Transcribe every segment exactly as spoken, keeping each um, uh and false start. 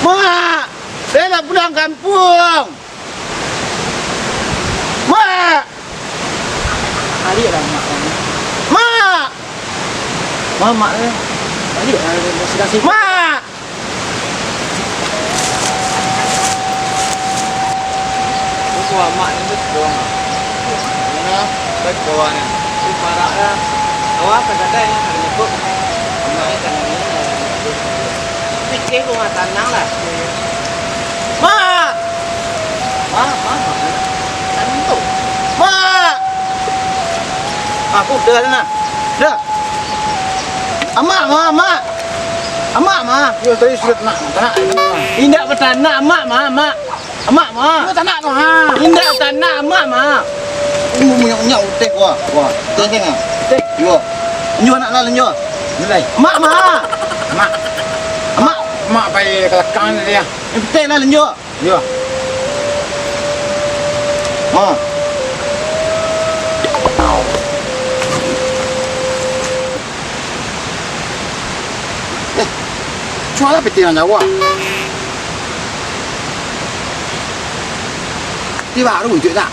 Mak! Saya nak pulang kampung! Mak! Baliak lah, Mak. Mak! Mak, Mak, eh. Baliak lah, sudah sibuk. Mak! Itu amak ni betul. Mana? Baik bawah ni. Itu parak lah. Bawah apa gadai ni? Ada nyebut. Amak ni kan ni. Pikir rumah tanang lah. Mak! Mak, mak, mak. Tantu. Mak! Aku dah lah, nah. Dah. Amak, ma, amak. Amak, ma. Yo, tadi sudah tanak, tanak, tanak. Indak batanak, amak, ma, amak. Amak, ma. Yo, tanak tu, ha. Indak tanak, amak, ma. Ini munyak-munyak uteh, wah, wah. Tengah, tengah. Uteh. Yo. Lanjut, anak lah, lanjut. Mulai. Amak, ma. Amak. Amak. Amak pai ka lakang ni, ya. Uteh lah, lanjut. Yo. Ha. Eh, cualah piti nan jauah. Piti baru tu, tak?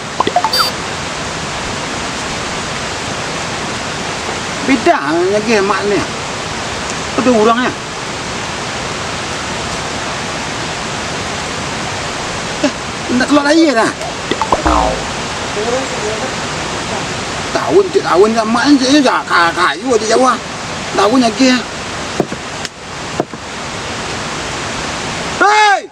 Bida lagi mak ni. Ada urang ni. Eh, indak kaluar aia dah. Taun, tiap taun ka mak ni, caknyo ja-, ka-, kayu di Jawa. Taun lagi. Hei!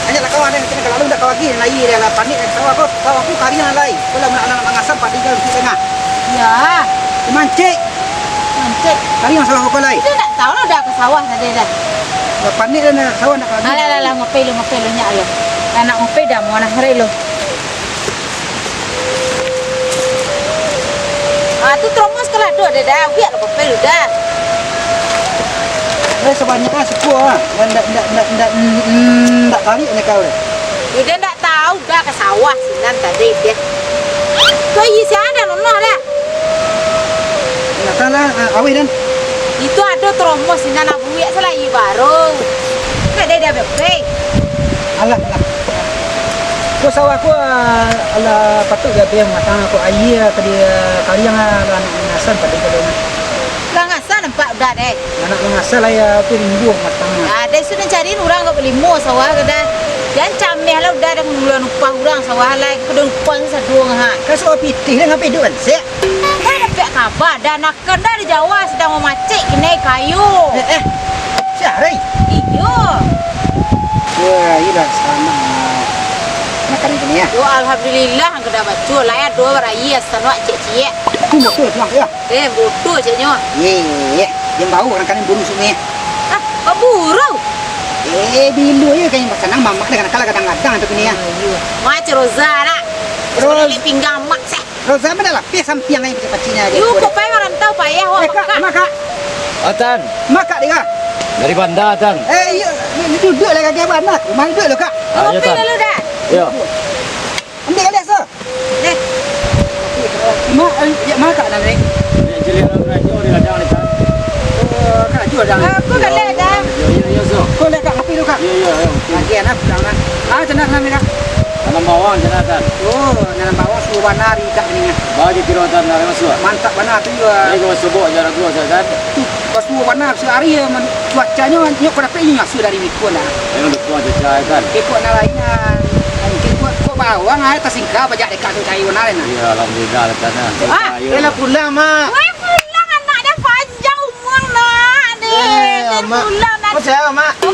Banyak lah kawan, eh, kena kalau ndak kau lagi, lai dia lah, panik, eh, sawah kau, sawah aku kari nan lai. Kau lah nak, nak mangasam padi kau di tengah. Ya. Mancik. Mancik. Kari nan sawah kau lai. Itu ndak tahu lah, udah ke sawah tadi dah. Lah panik dah, nak sawah nak kau lagi. Alah, alah, alah, ngopi lu, ngopi lu, nyak lu. Lah nak ngopi dah, mau nak hari lu. Ah, tu teromos ke lah, tu ada dah, biar lah, kopi lu dah. Eh, sabanyak lah, sepuluh lah. Ndak, ndak, ndak, ndak, mm, mm, ndak tarik ni kau ni. Udah ndak tahu dah ke sawah sinan tadi dia. Kau isi ada nono dah. Ndak tahu lah, ah, awih dan. Itu ada teromos sinan, nak buiak salah i baru. Ndak ada dah, Beb. Alah, alah. Ko sawah ko, ah, alah, patuik diabiah matang ko, aia ka di, ah, kariang, ah, lah nak mangasam padi ko. Lah ngasam nampak udah deh. Lah nak mangasam lah ya, tu rimbuah matang. Ah, deh sudah cariin urang ka balimo sawah ko dah. Jan cameh lah udah, dah muluan upah urang sawah lah, ka dah upah saduang ha. Ka sawah pitih dah ngapai duit kan, sek? Dah dapek kaba, dah nak Kan dari Jawa sadang mamacik kinai kayu. Eh, eh. Sia, Rai? Iyo. Wah, iyo dah sama. Makanan kini ya. Yo, alhamdulillah, angka dah bacul. Lah ya, dua barai, asan wak ciek-ciek. Tu motor tuang ya. Eh, bodoh ceknyo. Ye, ye. Yang bau orang kanan burung sungai. Ah, baburu. Eh, bilu ya kayak pasanang mamak dah kadang-kadang tu kini ya. Ah, iyo. Macam Roza nak. Roz- Sebenarnya pinggang mak seh. Roza mana lah, pih sampiang aja pacik-paciknya aja. Yu, kok pai marantau payah, wak. Eh, Kak, Mekak. Ma, Kak? Atan. Mekak, dek, Kak. Dari Banda, Atan. Eh, iya, ini duduk lah, kaki abang, nah. Rumah duduk lo, Kak. Ah, iya, Kopi Tan. Dulu dah. Iya. Ambil kali, Aso. Eh. Mak, eh, ya, Mekak, Tan, eh. Ini cilik lah, Tan. Oh, Kak, jual, Tan. Aku galak, Tan. Iya, iya, iya, So. Kau lihat, Kak, kopi dulu, Kak. Iya, iya, iya. Lagi anak pulang, Tan. Ah, tenang, tenang, Kak. Tanam bawang, Tan. Oh, tanam bawang suruh bana hari Kak ni. Bagi kiro tan dari masuk. Mantap bana tu jua. Ini kalau sobok je lagu saya kan. Tu, pas suruh bana sehari ya, man-, cuacanya nyok kau dapat ini masuk dari Miko lah. Ini udah tua cuaca kan. Ikut nak lain lah. Mungkin kau, kau bawang aja tersingkap, bajak dekat tu cari bana lah. Iya, alhamdulillah lah kan. Ah, dia lah pulang, Mak. Weh, pulang anak dia panjang umur, Nak. Deh, eh, dia Mak. Pulang, Nak. Kau siapa, Mak? Aku,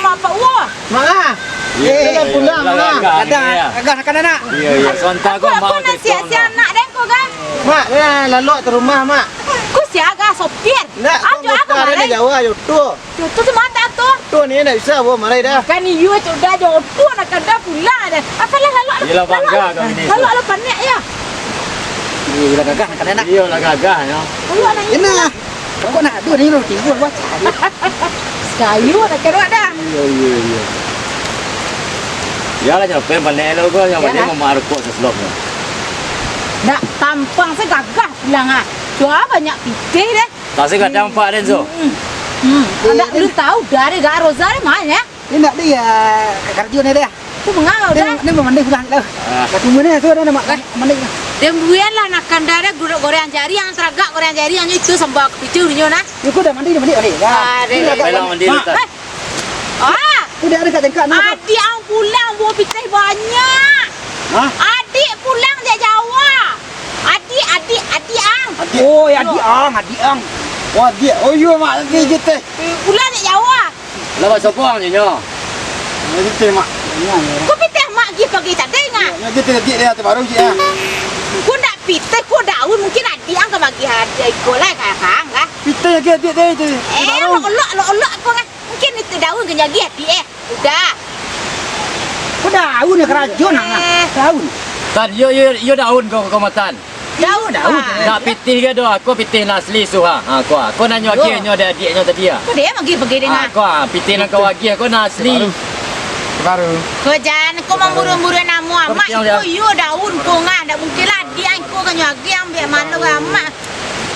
Mak Pak Wah. Mak ah. Iya, eh, iya, pulang, iya, Mak ah. Gagah, gagah, gagah, kan, anak? Iya, iya. Sontak aku, kau, aku mau nak cerita, siap-siap Mak. Anak dan kau, kan? Mak, ya, lalu ke rumah, Mak. Kau siap gak sopir? Ndak, ah, kau jauh buka kemarin. Dia jauh, ayo, tu. Tu, tu, tu, mata tu. Tu ni, ndak bisa, bawa marai dah. Kan iyo, tu dah jauh tu, nak kada pulang dah. Apa lah, lalu, lalu, yelah, bangga lalu, kami ni, lalu, so. Lalu, panik, ya? Iya, lah gagah, nak kena nak. Iya, lah gagah, ya. Lalu, anak ini. Ini. Kok nak ado ni lo timbul, Bang? Sakayu nak keluar dah. Iyo, iyo, iyo. Yalah, jangan pen panek lo ko, yang Yalah. Panek mamak rokok seselop ni. Nak tampang se gagah pulang ah. Cua banyak pitih deh. Tak se gadang pak den so. Hmm. Hmm. Anak lu tahu dari gak Roza ni mana? Indak deh, ya, karajo ni deh. Tu mangau Ni, dah. Ni mamandi pulang lah. Ah. Dah tunggu ni, tu ada nama Eh. Mandi. Dia buian lah nak kanda dia guduk goreng jari yang teragak goreng jari yang itu sambal kepicu dia nah. Yo, kau dah mandi, dah mandi, mandi. Dah. Ah, Ni dia. Agak Pelang mandi. Mandi dulu, Tan. Eh. Ah. Tu dia ada kat tengkak nah. Adik ang pulang bawa pitih banyak. Hah? Adik pulang dari Jawa. Adik, adik, adik ang. Adik. Oh, ya, Yo. Adik ang, adik ang. Oh, adik. Oh, iyo, mak, nanti je teh. Eh, pulang dari Jawa. Lah, buat sopo ang nyo? Nanti teh, mak. Ko pitih mak gi pagi tadi ngah. Nanti teh, adik dia, terbaru je, ya. Ko ndak pitih, ko daun, mungkin adik ang ka bagi hadiah iko lah, ka, ka ang kah? Pitih lagi, adik dia itu. Eh, Terbaru. Olok-olok, olok-olok ko ngah. Mungkin itu daun ka nyagi adik, eh. Udah. Ko daun yo karajo nak, Eh. Daun. Tan, yo, yo, yo daun ko, ko matan. Daun, Daun. Pan. Nak pitih ke doh, ko pitih nan asli suha. Ha, ko, ko nanyo Yo. Agiah nyo dari adiak nyo tadi ah. Ko dia magi pergi Ha, dengan. Ko, ah, pitih nan kau agiah, ko nan asli. Baru. Baru. Ko jan, ko mamburu-buru namo amak, Ko pitih iko dia. Yo daun ko ngah, ndak mungkin lah adiak ko ka nyo agiah ambiak malu amak.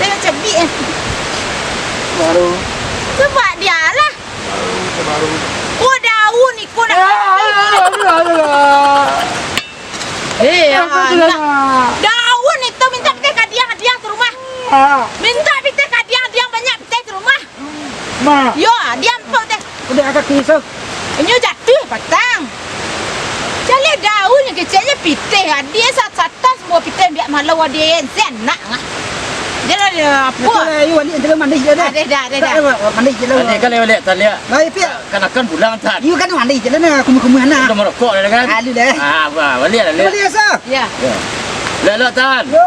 Tengok cebik eh. Baru. Sebab dia lah. Baru. Ko daun iko nak. Eh, anak. Daun itu minta pitih ka diang, diang tu rumah. Ah. Minta pitih ka diang, diang banyak pitih tu rumah. Ma. Yo, diang tu teh. Udah agak kisah. Inyo jatuh patang. Caliak daun yang kecilnya pitih. Dia sat-, satas buah pitih biak malau dia. Sen nak ngah. Dia lah dia apa? Betul lah, ayo balik, nanti mandi je dah. Ah, dah, dah, dah, dah. Mandi je lah. Balik kan, balik, tak lihat. Baik, Piak. Kan akan pulang, Tan. Iyo kan, mandi je lah nah, kumuh-kumuh anak. Udah merokok dah kan? Alu lah. Ah, bah, balik lah, Balik, Sa. Ya. Ya. Lelok, Tan. Yo.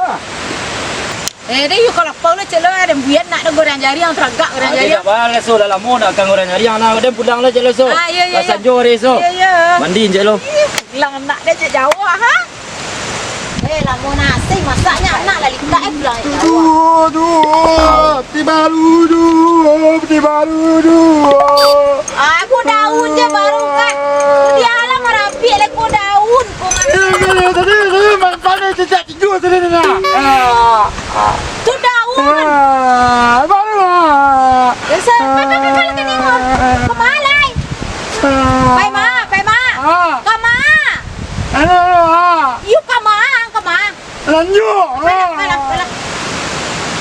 Eh, dah, yuk kalau pau lah, cek lo, ada buyan nak ada goreng jari yang teragak, goreng Ah, jari. Dia tak balas, so, dah lama nak akan goreng jari yang nak, dia pulang lah, cek lo, so. Ah, ya, ya, Lah ya. Sanjo hari, so. Ya, ya. Mandi, cek lo. Ih, pulang anak dia, cek Jawa, ha? Eh, lamo nasi masaknyo anak lah likak, eh, pulang Jawa. Duo, duo, tibaru duo, tibaru duo. Ah, ko daun je baru kan. Dia lah marapik lah ko daun, ko Ini, ini, tadi, tadi, mantan ni cicak tidur tadi ni, nak. Ah. Tu daun. Ah, baru lah. Biasa, pai, pai, pai, pai, pai, pai, pai. Kama lai? Ah. Pai, ma, pai, ma. Ah. Kama. Aduh, ah. Yu kama, kama. Lanjut. Balah, balah, balah.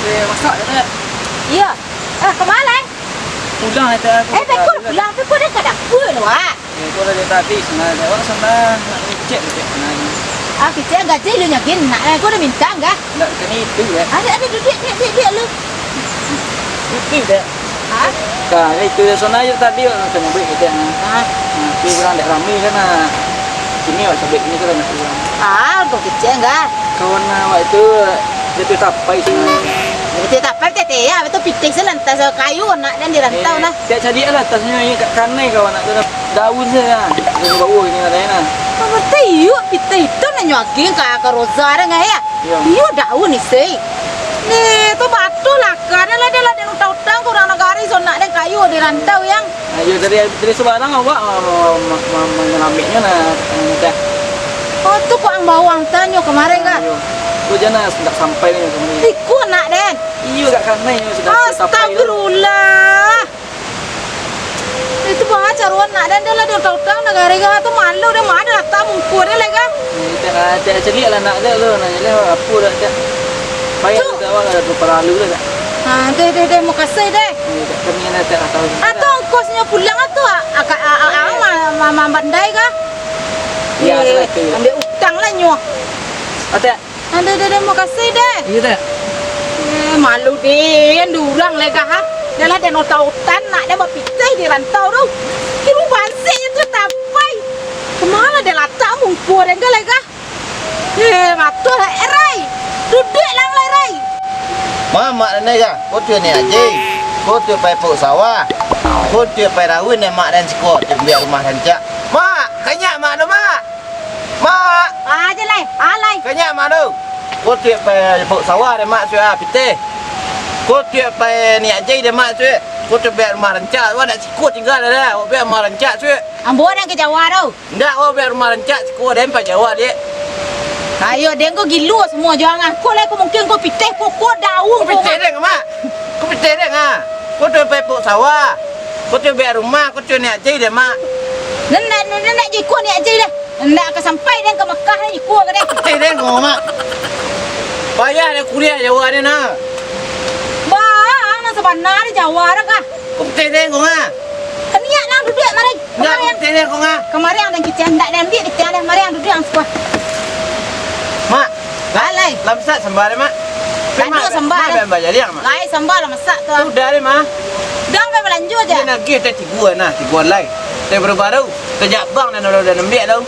Eh, masak je, Tet. Iyo. Ah, kama lai? Pulang, Tet, aku Eh, tak beko ada. Pulang, beko dah ka dapur lo, Wak. Eh, kau dah tak habis, nah, awak sana nak kecek, kecek sana ni. Ah, kecek gaji lu nyagin nak, eh, kau dah minta enggak? Nak kena itu, ya. Ada, ada, duduak, duduak, duduak, duduak lu. Itu, Tet. Ah? Nah, itu dah sana je tadi, macam buat kita, nah. Ah. Nah, tu orang tak ramai kan, nah. Sini awak sabit ni kan, nak pulang. Ah, kau kecek enggak? Kawan awak itu, dia tu tapai sana. Dia tu tapai, tete, ya, betul pitih selantas kayu nak dan di rantau, Eh, nah. Tiap cari lah atasnya, ini kat kanai kawan nak tu dah daun saja. Daun bawah ini katanya, nah. Apa betul, yuk, pitih itu nak nyuagin ka, ka Roza dah enggak, ya? Iyo. Iyo, daun ni, sih. Ni, tu batu lah, kan. Dah lah, dah lah, dah utang-utang ke orang nagari, so nak dan kayu di rantau, yang. Ayo, dari, dari sebarang awak, ah, ma-, ma-, ma-, menyelamitnya, nah, dah. Oh, tu kok ang bawang tanyo kemarin, kak? Ayo. Tu je, nah, tak sampai ni, kemarin. Ikut nak, den. Iyo, kak, kanai, sudah sampai tu. Astagfirullah. Itu bah caruan nak dan dia lah dia utang-utang nagari kah tu malu dia mah ada datang mungkur dia lah kah. Eh, tak, tak celiak lah nak dia tu, nak jelah apa dah tak. Payah Tu. tu tak awak ada tu paralu dah tak. Ha, deh, deh, deh, makasih deh. Eh, tak kami nak tak tahu. Ah, tu ongkosnya pulang ah tu, ah, ah, ah, ah, ah, ma-, ma-, ma-, bandai kah? Ya, Eh, seratus. Ambil utang lah nyo. Ah, tak. Aduh, aduh, aduh, makasih deh. Iya, Tek. Eh, malu deh, yang durang lega, ha? Dah lah, dan otak-otak nak dah bapitih di rantau tu. Ibu bansik itu tapai. Kemana dah latak mungkur yang lega? Eh, matuh lah, eh, Rai. Duduk lang lah, Rai. Mamak dan lega, kau tu ni aje. Kau tu pai pok sawah. Kau tu pai rawin ya, mak dan siko, tu biar rumah rancak. Mak, kanyak mak tu, mak. Mak! Ah, je lai. Ah, lai. Kanyak mak tu. Ko tiap pai pok sawah deh, mak, sudah pitih. Ko tu pai Niak Jai deh, Mak, tu. Ko tu bek rumah rancak, awak ndak siko tingga dah, awak bek rumah rancak tu. Ambo nan ka Jawa tu. Ndak, awak bek rumah rancak siko, den pai Jawa, dek. Ayo, den ko gilo samo jo ang ah. Ko lai ko mungkin ko pitih, ko, ko daun ko, Mak. Ko pitih den, Mak. Ko pitih den, ah. Ko tu pai pok sawah. Ko tu bek rumah, ko tu Niak Jai deh, Mak. Nan, nan, nan, nan, nan jiko Niak Jai deh. Ndak ka sampai den ka Makkah, iko ka den. Pitih den ko, Mak. Payah den kuliah Jawa ni, nah. Bah, ang nan sabana di Jawa dah kah? Pitih den ko, Mak. Kaniak ang duduak mari. Ndak, pitih den ko, Mak. Kamari ang den kitian, ndak den ambiak kitian deh. Mari ang duduak ang siko. Mak, Lai. Lah masak samba deh, Mak. Lanjut samba deh. Mak, mak, mak, mak. Lai samba lah masak tu, ah. Sudah deh, Mak. Dah, pai balanjo se. Ni lagi teh tigo nah, tigo lai. Teh baru-baru. Tajak bang dan udah, udah nembiak tau.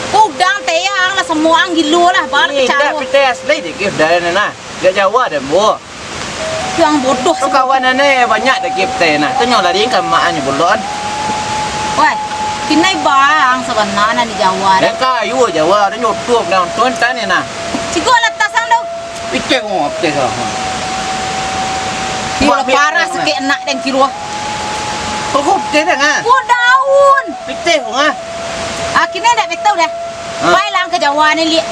Udang teh ang lah, samo ang gilo lah, bal. Ni, kacau. Dah, pitih asli dikit dah ni nah. Dak Jawa dah, Bu. Yang bodoh. Tu kawan ane banyak dah gift teh nah. Tanyo lah ringkan mak ane bulan. Wai, kinai bang sabana nan di Jawa dah. Dah kayu Jawa, dah nyotup dah tuan tani nah. Cigo lah tasang tu. Pitih ko, pitih ko. Kiro parah sakik nak dan kiro. Kok pitih dah, ha? Ko daun. Pitih ko, ha? Ah, kinai dak betau dah. Ha. Pai lah ang ka Jawa ni, liak.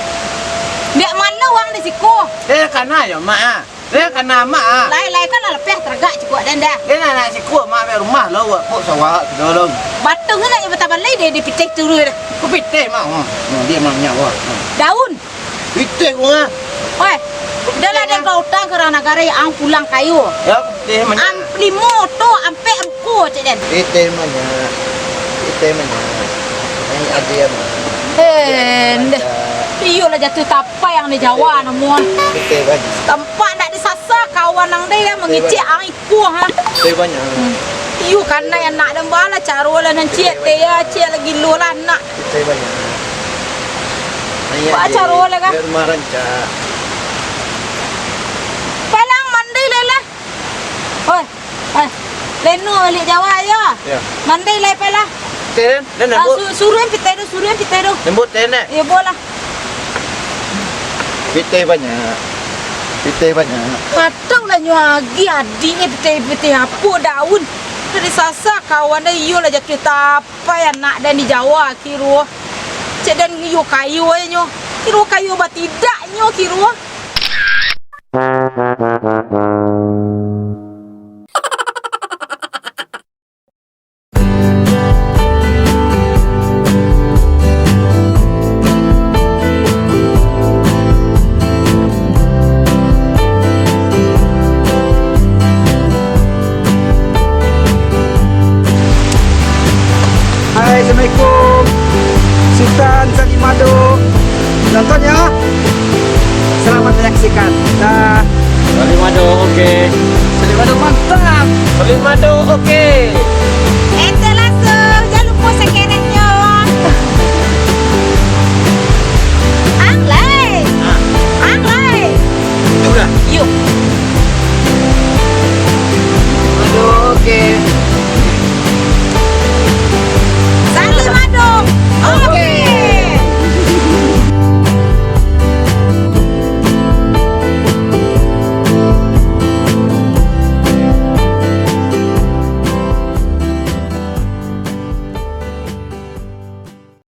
Biak mano wang di siko. Eh, kana yo, Mak, ah. Eh, kana Mak, ah. Lai, lai kan lah lapeh taragak cikuak dan dah. Eh, nak, nak siko, Mak, biak rumah lo, wak, kok sawah, sudah lo. Batang nak je batabalai deh, di pitih turun dah. Ko pitih, Mak, oh. Oh, dia Mak nyak, wak. Oh. Daun. Pitih ko, ah. Oi, dah lah den ka utang ka urang nagari, ang pulang kayo. Yo, pitih banyak. Am, limo oto, ampek ruko, cek den. Pitih banyak. Pitih banyak. Ai, adia mah. Eh, ndeh. Iyo lah jatuah tapai ang di Jawa namuah. Pitih banyak. Tampak ndak disasa kawan ang deh, mangecek ang. Wah, ha? Pitih banyak. Hmm. Iyo, kanai anak den bala caro lah nan ciek teh ya, ciek lagi lo lah anak. Pitih banyak. Ba caro lah kah? Biar rumah rancak. Palang mandi lai lah. Oi, eh, leno baliak Jawa yo. Ya. Mandi lai palang. Ten, den. Ah, lembut. Su-, suruhan pitih tu, suruhan pitih tu. Lembut ten, eh? Iyo, bolah. Pitih banyak. Pitih banyak. Patang lah nyo agi adik ni pitih-pitih apo daun. Dari sasa kawan dah iyo lah jatuah tapai anak dan di Jawa kiro. Cek dan iyo kayo aja nyo. Kiro kayo batidak nyo kiro. Hai, assalamualaikum. Sutan Salimado. Nonton ya. Selamat menyaksikan. Dah. Salimado, oke. Salimado mantap. Salimado, oke.